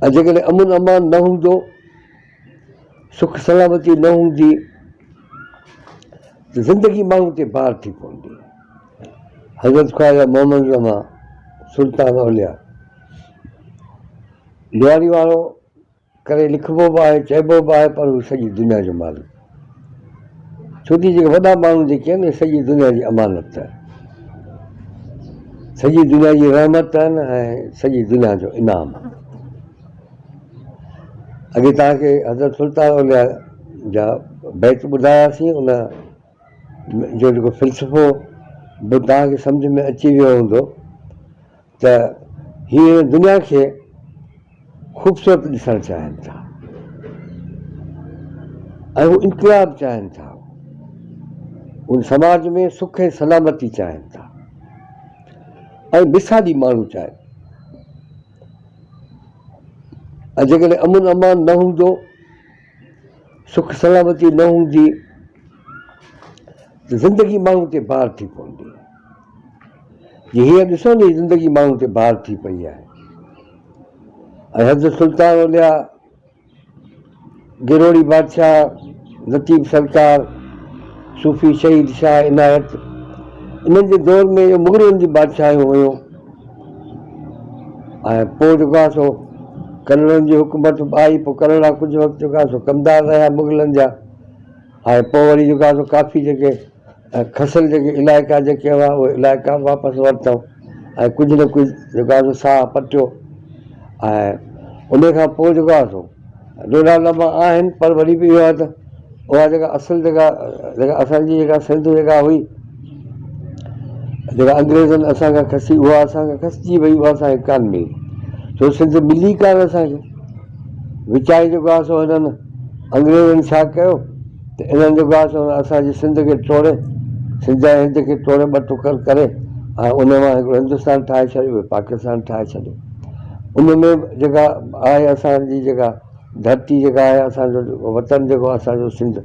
۽ جيڪڏهن امن امان نه هوندو، سک سلامتي نه هوندي ته زندگي ماڻهو تي بار ٿي پوندي. حضرت خواجه محمد زمان سلطان اولياء لواري وارو ڪري لکبو به آهي چئبو به آهي پر هو سڄي دنيا جو مالڪ ڇو ته جيڪي وڏا ماڻهو جيڪي آهن اهي سڄي دنيا جي امانت آهن سڄي دنيا جي رحمت آهن ۽ سڄي دنيا جو انعام آهن اڳي توهان کي حضرت سلطان اولياء جا بيت ٻڌاياسين ان جو جيڪو فلسفو به توهان کي سمجه ۾ اچي ويو هوندو ته هي هن دنيا کي خوبصورت ڏسڻ چاهين ٿا ۽ هو انقلاب چاهين ٿا ان سماج ۾ سک ۽ سلامتي چاهين ٿا ۽ مثالي ماڻهو چاهين ۽ جيڪڏهن امن امان نه هوندو سک سلامتي نه هوندي ته زندگي ماڻهو تي بار ٿي پوندي. جي هينئر ڏسو نه زندگي ماڻهو تي بار ٿي پئي آهي ۽ حضرت سلطان اولياء گروڙي بادشاهه لطيف سرڪار صوفي شهيد شاهه عنايت انهن جي دور ۾ اهو مغلن جون بادشاهيون هيون ۽ پوء جيڪو آهي سو ڪلهوڙن جي حڪومت به آئي پوء ڪلهوڙا ڪجهه وقت جيڪو آهي سو ڪمدار رهيا مغلن جا ۽ پوء وري جيڪو آهي سو ڪافي جيڪي کسيل جيڪي علائقا جيڪي هئا اهي علائقا به واپس ورتائون ۽ ڪجهه نه ڪجهه جيڪو آهي سو ساهه پٽيو ۽ ان کان پوء جيڪو آهي سو ڏوڏا لمبا آهن پر وري به اهو آهي ته اها جيڪا اصل جيڪا جيڪا اسان جي جيڪا سنڌ جيڪا هئي جيڪا انگريزن اسان کان کسي اها اسان کان کسجي وئي اها اسان کي ڪانه ملي ڇو سنڌ ملي ڪانه اسان کي وچائي جيڪو آهي سو هنن انگريزن ڇا ڪيو ته انهن جيڪو آهي سو اسان جي سنڌ کي ٽوڙي سنڌ ۽ هند کي ٽوڙي ٻه ٽڪر ڪري ۽ ان مان هڪڙو هندستان ٺاهي ڇڏيو ٻيو پاڪستان ٺاهي ڇڏيو ان ۾ جيڪا آهي اسان جي جيڪا ڌرتي جيڪا آهي اسان جو جيڪو وطن جيڪو اسان جو سنڌ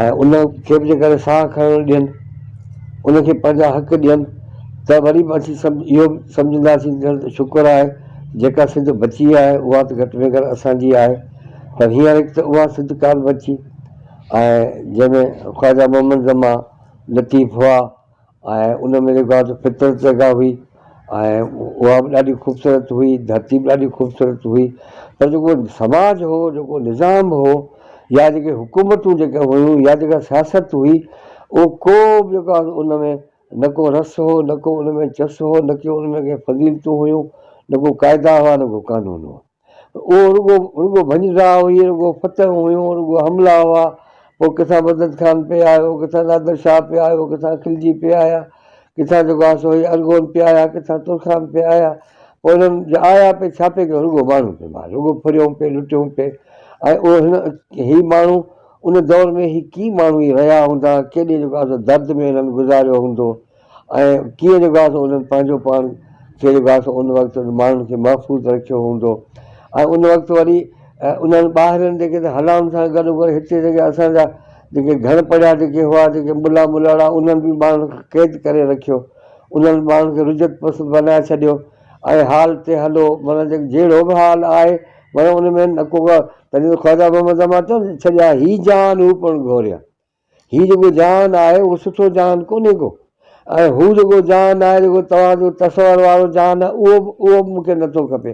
۽ ان کي به جيڪڏهن ساهه کڻڻ ڏين ان کي پنهنجا حق ڏين ته وري به اسين سڀ اهو به سمجهنداسين ته شڪر آهي جيڪا سنڌ بچي آهي اها ته گهٽ ۾ گهٽ اسان جي آهي پر هينئر هڪ ته اها سنڌ ڪانه بچي ۽ جنهن ۾ خواجه محمد زمان لطيف هئا ۽ ان ۾ جيڪو آهي سو فطرت جيڪا هئي ۽ اها به ڏاڍي خوبصورت هئي، ڌرتي به ڏاڍي خوبصورت هئي پر جيڪو سماج هو، جيڪو نظام هو يا جيڪي حڪومتون جيڪي هيون يا جيڪا سياست هئي اهو ڪو به جيڪو آهي ان ۾ نه ڪو رس هو، نه ڪو ان ۾ چس هو، نه ڪي ان ۾ ڪي فضيلتون هيون، نه ڪو قاعدا هئا، نه ڪو قانون هو. اهو رڳو رڳو ڀڃ ڊاهه هئي، رڳو فتحون هيون، رڳو حملا هئا، پوء ڪٿان مدد خان پئي آيو، ڪٿان نادر شاهه پئي آيو، ڪٿان خلجي پئي آيا، ڪٿان جيڪو آهي سو هي ارغون پئي آيا، ڪٿان ترخان پئي آيا، پوء انهن جا آيا پئي ڇا پئي ڪيو، رڳو ماڻهو پئي ماريو، رڳو ڦريون پئي، لٽيون پئي ۽ اهو هن هي ماڻهو ان دور ۾ هي ڪي ماڻهو ئي رهيا هوندا، ڪيڏي جيڪو آهي سو درد ۾ هنن گذاريو هوندو. ۽ ڪيئن جيڪو آهي سو انهن پنهنجو پاڻ کي جيڪو آهي سو ان وقت انهن ماڻهن کي محفوظ رکيو هوندو ۽ ان وقت وري انهن ٻاهرين جيڪي ته هلائن سان گڏ وري هتي جيڪي اسان جا جيڪي گهڻ پڙهيا جيڪي هئا جيڪي ملا ملاڙا انهن به ماڻهن کي قيد ڪري رکيو انهن ماڻهن کي رجعت پسند بنائي ڇڏيو ۽ حال تي هلو معنيٰ جهڙو به حال آهي معنيٰ ان ۾ نه ڪو تڏهن خواجه محمد زمان چيو ڇڏيا هي جان هو پڻ گهوريا هي جيڪو جهان آهي اهو سٺو جهان ڪونهي ڪو ۽ هو جيڪو جهان آهي جيڪو توهان جو تصور وارو جهان آهي اهو به اهو به مون کي نٿو کپي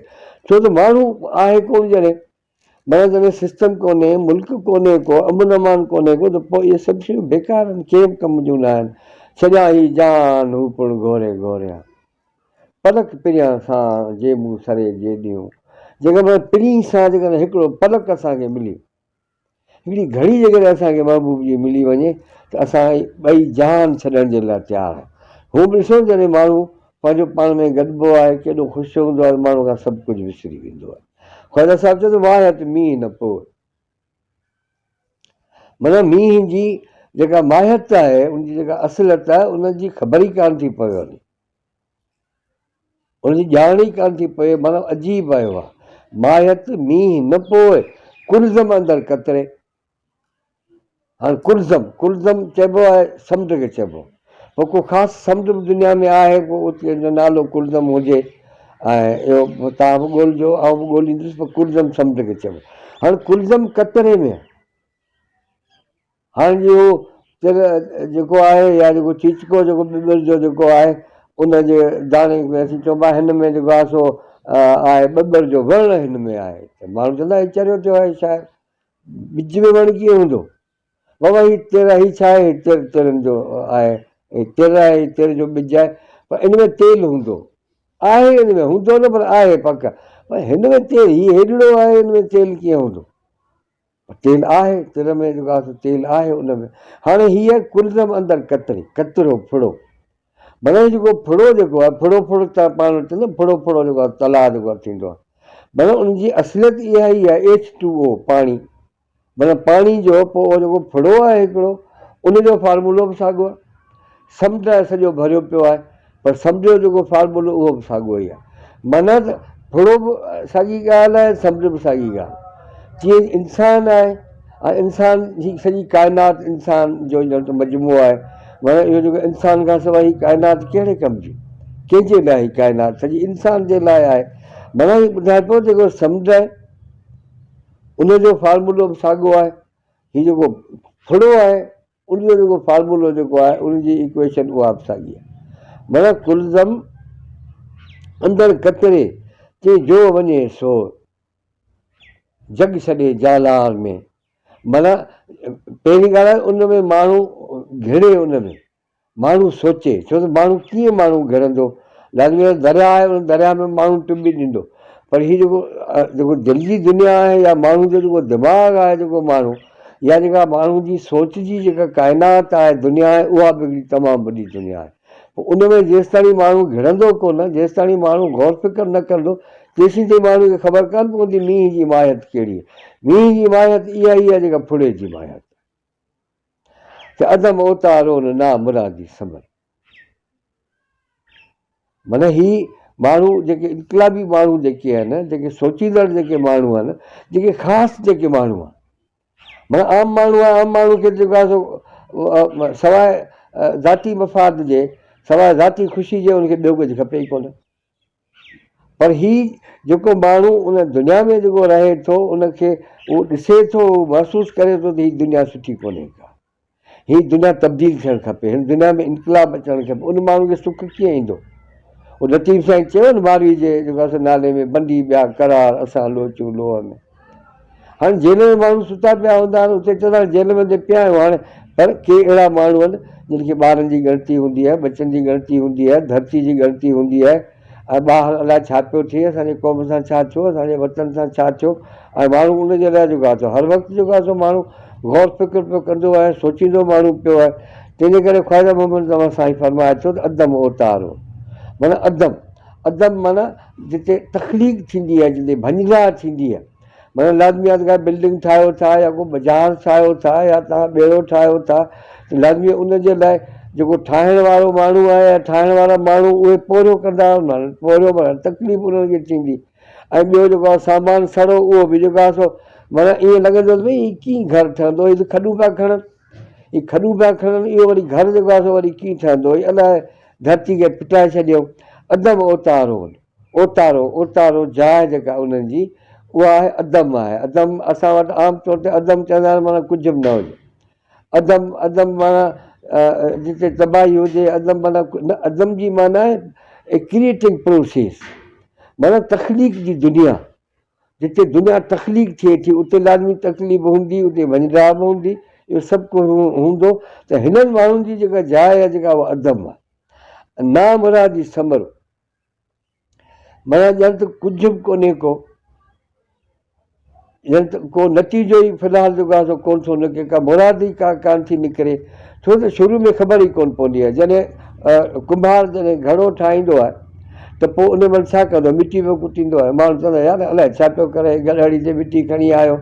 ڇو ته ماڻهو آهي ڪونه جڏهن معنيٰ جڏهن سسٽم ڪونهي ملڪ ڪونهي ڪو امن امان ڪونهي ڪو ته پوء اهي سڀ شيون بيڪار آهن ڪنهن به ڪم جون نه آهن ڇڏيان هي جهان هو پڻ گهوري گهوريان پلڪ پريان سان جي مون سري جيڏيون جيڪڏهن پرين سان جيڪڏهن هڪڙو پلڪ اسان کي ملي هڪڙي گهڙي جيڪڏهن اسان کي محبوب جي ملي وڃي ته اسان ٻئي جهان ڇڏڻ جي لاء تيار آهيون. هونء به ڏسو نه جڏهن ماڻهو پنهنجو پاڻ ۾ گڏبو آهي، ڪيڏو خوش هوندو آهي ته ماڻهو کان سڀ ڪجهه وسري ويندو آهي. خواجه صاحب چيو ته واهيت مينهن نه پوء. معنيٰ مينهن جي جيڪا ماهيت آهي، ان جي جيڪا اصليت آهي، ان جي خبر ئي ڪانه ٿي پوي وڃي. ان جي ڄاڻ ئي ڪانه ٿي پوي، معنيٰ عجيب آيو آ. ماهيت مينهن نه پوء، قلزم اندر قطري. هاڻ قلزم، قلزم چئبو آهي سمنڊ کي چئبو. پوء ڪو خاص سمنڊ به دنيا ۾ آهي ڪو اتي جو نالو قلزم هجي ۽ اهو توهان به ڳولجو، آئون به ڳوليندس پر قلزم سمنڊ کي چئبو. هاڻي قلزم قطري ۾ آهي. هاڻي جي هو تر جيڪو آهي يا جيڪو چيچڪو جيڪو ٻٻر جو جيڪو آهي ان جي داڻي ۾ اسين چئون پيا هن ۾ جيڪو آهي سو آهي ٻٻر جو وڻ هن ۾ آهي ته ماڻهو چوندا هي چريو ٿيو آهي شاعر ٻج ۾ وڻ ڪيئن هوندو؟ بابا هي تر هي ڇا آهي هي تر ترن جو آهي هي تر آهي هي تر جو ٻج آهي پر ان ۾ تيل هوندو آهي ان ۾ هوندو نه پر آهي پڪ پر هن ۾ تيل هي هيڏڙو آهي ان ۾ تيل ڪيئن هوندو؟ تيل آهي تر ۾ جيڪو آهي سو تيل آهي ان ۾ هاڻي هي آهي قلزم اندر قطري قطرو ڦڙو معنيٰ هي جيڪو ڦڙو جيڪو آهي ڦڙو ڦڙو ته پاڻ وٽ چوندا ڦڙو ڦڙو جيڪو آهي تلاء جيڪو آهي ٿيندو آهي معنيٰ ان جي اصليت اها ئي آهي ايڇ ٽو او پاڻي معنيٰ پاڻي جو پوء اهو جيڪو ڦڙو آهي هڪڙو ان جو فارمولو به ساڳيو آهي سمنڊ سڄو ڀريو پيو آهي پر سمنڊ جو جيڪو فارمولو اهو به ساڳيو ئي آهي معنيٰ ته ڦڙو به ساڳي ڳالهه آهي سمنڊ به ساڳي ڳالهه جيئن انسان آهي ۽ انسان جي سڄي ڪائنات انسان جو ڄڻ ته مجموعو آهي معنيٰ اهو جيڪو انسان کان سواء هي ڪائنات ڪهڙي ڪم جي ڪنهن جي لاء هي ڪائنات سڄي انسان جي لاء آهي معنيٰ هي ٻڌائي پيو جيڪو سمنڊ آهي ان جو فارمولو به ساڳيو آهي. هي جيڪو ڦڙو آهي ان جو جيڪو فارمولو جيڪو آهي ان جي ايڪويشن اها به ساڳي آهي. معنيٰ قلزم اندر قطري تي جو وڃي سو جڳ سڏي جالار ۾. معنيٰ پهرين ڳالهه آهي ان ۾ ماڻهو گهڙي ان ۾. ماڻهو سوچي، ڇو ته ماڻهو ڪيئن ماڻهو گهڙندو، لازمي آهي درياء آهي ان درياء ۾ ماڻهو ٽٻي ڏيندو پر هي جيڪو جيڪو دل جي دنيا آهي يا ماڻهو جو جيڪو دماغ آهي جيڪو ماڻهو يا جيڪا ماڻهو جي سوچ جي جيڪا ڪائنات آهي دنيا آهي اها به هڪڙي تمام وڏي دنيا آهي پوء ان ۾ جيستاڻي ماڻهو گهڙندو ڪونه جيستاڻي ماڻهو غور فڪر نه ڪندو تيسين تائين ماڻهو کي خبر ڪانه پوندي مينهن جي ماهيت ڪهڙي آهي مينهن جي ماهيت اها ئي آهي جيڪا ڦڙي جي ماهيت آهي. ته عدم اوتارو نه نا مرادي ثمر. معنيٰ هي ماڻهو جيڪي انقلابي ماڻهو جيڪي آهن، جيڪي سوچيندڙ جيڪي ماڻهو آهن، جيڪي خاص جيڪي ماڻهو آهن، معنيٰ عام ماڻهو آهي، عام ماڻهو کي جيڪو آهي سو سواء ذاتي مفاد جي، سواء ذاتي خوشي جي ان کي ٻيو ڪجهه کپي ئي ڪونه. پر هي جيڪو ماڻهو ان دنيا ۾ جيڪو رهي ٿو ان کي اهو ڏسي ٿو اهو محسوس ڪري ٿو ته هي دنيا سٺي ڪونهي ڪا هي دنيا تبديل ٿيڻ کپي هن دنيا ۾ انقلاب اچڻ کپي ان ماڻهو کي سک ڪيئن ايندو اهو لطيف سائين چيو نه ماروي جي جيڪو آهي نالي ۾ بندي ٻيا قرار اسان لوچون لوهه ۾ هاڻي جيل ۾ ماڻهو ستا پيا هوندا آهن اتي چوندا آهن جيل ۾ ته پيا آهيون هاڻي پر ڪي اهڙا ماڻهو آهن جن کي ٻارن جي ڳڻتي هوندي آهي ٻچن جي ڳڻتي هوندي آهي ڌرتي جي ڳڻتي هوندي آهي ۽ ٻاهر الائي ڇا پيو ٿئي اسان جي قوم سان ڇا ٿيو اسان جي وطن سان ڇا ٿيو ۽ ماڻهو ان جي لاء جيڪو آهي سو هر وقت جيڪو آهي سو ماڻهو غور فڪر پيو ڪندو آهي سوچيندو ماڻهو پيو آهي تنهن جي ڪري خواجه محمد زمان سائين فرمائي ٿو ته عدم اوتارو معنيٰ عدم عدم معنيٰ جتي تخليق ٿيندي آهي، جتي ڀڃڊاهه ٿيندي آهي. معنيٰ لازمي آهي ته ڪا بلڊنگ ٺاهيو ٿا يا ڪو جهاز ٺاهيو ٿا يا توهان ٻيڙو ٺاهيو ٿا ته لازمي آهي ان جي لاء جيڪو ٺاهڻ وارو ماڻهو آهي يا ٺاهڻ وارا ماڻهو اهي پورهيو ڪندا معنيٰ پورهيو معنيٰ تڪليف انهن کي ٿيندي ۽ ٻيو جيڪو آهي سامان سڙو اهو به جيڪو آهي سو معنيٰ ائين لڳندو ته ڀئي هي ڪيئن گهر ٺهندو هي ته کڏون پيا کڻن هي کڏون پيا کڻن اهو وري گهر جيڪو آهي سو وري ڪيئن ٺهندو هي الائي ڌرتي کي ڦٽائي ڇڏيو. عدم اوتارو، اوتارو، اوتارو جاء جيڪا انهن جي اها آهي عدم آهي. عدم اسان وٽ عام طور تي عدم چوندا آهن معنيٰ ڪجهه به نه هجي. عدم، عدم معنيٰ جتي تباهي هجي، عدم معنيٰ نه عدم جي معنيٰ آهي A creating process معنيٰ تخليق جي دنيا. جتي دنيا تخليق ٿئي ٿي اتي لازمي تڪليف به هوندي اتي وڃراء به هوندي اهو سڀ ڪجهه هوندو ته هنن ماڻهن جي جيڪا جاء آهي جيڪا اها عدم آهي نامرادي ثمر معنيٰ ڄڻ ته ڪجهه به ڪونهي ڪو ڄڻ ته ڪو نتيجو ئي في الحال جيڪو آهي سو ڪونه ٿو نڪري ڪا مراد ئي ڪا ڪانه ٿي نڪري ڇو ته شروع ۾ خبر ئي ڪونه پوندي آهي جڏهن ڪنڀار جڏهن گهڙو ٺاهيندو آهي ته پوء ان مهل ڇا ڪندو آهي مٽي پيو ڪٽيندو آهي ماڻهو چوندا يار الائي ڇا پيو ڪري گڏهڙي تي مٽي کڻي آيو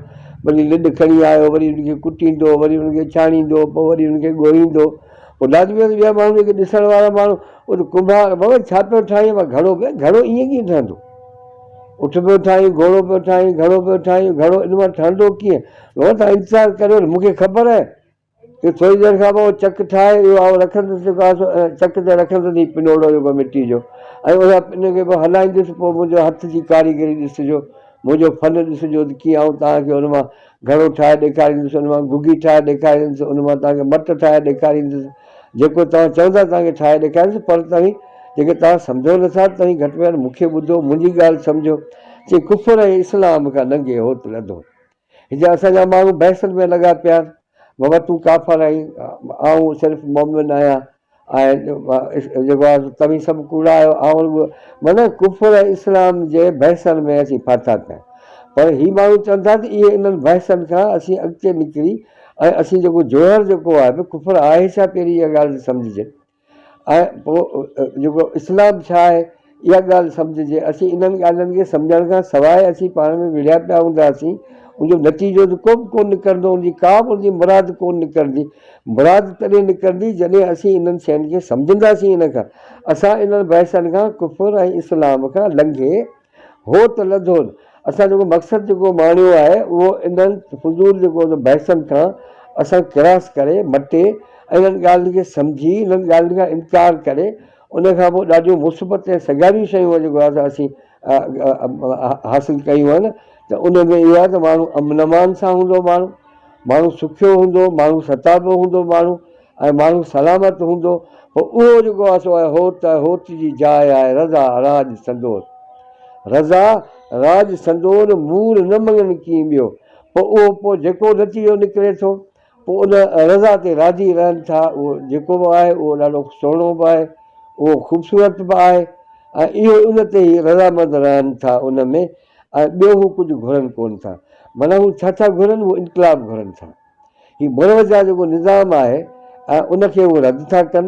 وري لڏ کڻي آيو وري ان کي ڪٽيندو وري ان کي ڇاڻيندو پوء وري ان کي ڳوهيندو پوء لازمي آهي ته ٻيا ماڻهو جيڪي ڏسڻ وارا ماڻهو اهي ته ڪنڀار بابا ڇا پيو ٺاهين گهڙو پيو گهڙو ائين ڪيئن ٺهندو اٺ پيو ٺاهين گهوڙو پيو ٺاهين گهڙو پيو ٺاهين گهڙو ان مان ٺهندو ڪيئن بابا توهان انتظار ڪريو مون کي خبر آهي. اهو ٿوري دير کان پوء چڪ ٺاهي اهو آئون رکندس جيڪو آهي سو چڪ تي رکندس هي پنوڙو جيڪو مٽي جو ۽ ان پن کي پوء هلائيندس پوء منهنجو هٿ جي ڪاريگري ڏسجو منهنجو فن ڏسجو ته ڪيئن آئون توهان کي ان مان گهڙو ٺاهي ڏيکاريندس ان مان گهگهي ٺاهي ڏيکاريندس ان مان توهان کي مٽ ٺاهي ڏيکاريندس جيڪو توهان چوندا توهان کي ٺاهي ڏيکاريندس پر توهين جيڪي توهان سمجهو نٿا توهين گهٽ ۾ گهٽ مون کي ٻڌو منهنجي ڳالهه سمجهو چي ڪفر ۽ اسلام کان ننگي هوت لڌو هتي اسان جا ماڻهو بحثن ۾ لڳا پيا آهن، بابا تون ڪافر آهين، آئون صرف مؤمن آهيان ۽ جيڪو آهي سو توهين سڀ ڪوڙا آهيو، آئون رڳو معنيٰ ڪفر ۽ اسلام جي بحثن ۾ اسين ڦاٿا پيا آهيون. پر هي ماڻهو چون ٿا ته اهي انهن بحثن کان اسين اڳتي نڪري ۽ اسين جيڪو جوهر جيڪو آهي به ڪفر آهي ڇا پهرين اها ڳالهه ته سمجهجي. ۽ پوء جيڪو اسلام ڇا آهي اها ڳالهه سمجهجي. اسين انهن ڳالهين کي سمجهڻ کان سواء اسين پاڻ ۾ وڙهيا پيا هونداسين، ان جو نتيجو ته ڪو به ڪونه نڪرندو، ان جي ڪا به ان جي مراد ڪونه نڪرندي. مراد تڏهن نڪرندي جڏهن اسين انهن شين کي سمجهنداسين. ان کان اسان انهن بحثن کان ڪفر ۽ اسلام کان لنگهي هو ته لڌو نه. اسان جيڪو مقصد جيڪو ماڻيو آهي اهو انهن فضول جيڪو بحثن کان اسان ڪراس ڪري مٽي ۽ انهن ڳالهين کي سمجهي انهن ڳالهين کان انڪار ڪري ان کان پوء ڏاڍيون مثبت ۽ سگهاريون شيون جيڪو آهي اسين حاصل ڪيون آهن ته ان ۾ اهو آهي ته ماڻهو امن امان سان هوندو ماڻهو ماڻهو سکيو هوندو ماڻهو ستابو هوندو ماڻهو ۽ ماڻهو سلامت هوندو پوء اهو جيڪو آهي سو آهي هوت ۽ هوت جي جاء آهي رضا راڄ سندور رضا راڄ سندور مور نه مڱن ڪين ٻيو پوء اهو پوء جيڪو نتيجو نڪري ٿو پوء ان رضا تي راضي رهن ٿا اهو جيڪو به آهي اهو ڏاڍو سهڻو به آهي اهو خوبصورت به آهي ۽ اهو ان تي ئي رضامند رهن ٿا ان ۾ ۽ ٻيو هو ڪجهه گهرن ڪونه ٿا معنيٰ هو ڇا ٿا گهرن هو انقلاب گهرن ٿا. هي مروجه جيڪو نظام آهي ۽ ان کي هو رد ٿا ڪن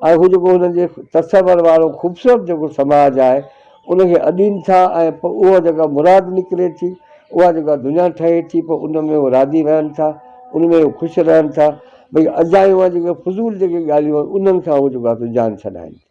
۽ هو جيڪو هنن جي تصور وارو خوبصورت جيڪو سماج آهي ان کي اڏين ٿا ۽ پوء اها جيڪا مراد نڪري ٿي اها جيڪا دنيا ٺهي ٿي پوء ان ۾ هو راضي رهن ٿا ان ۾ هو خوش رهن ٿا ڀئي اجايون جيڪي فضول جيڪي ڳالهيون آهن انهن کان هو جيڪو آهي سو جان ڇڏائين ٿا.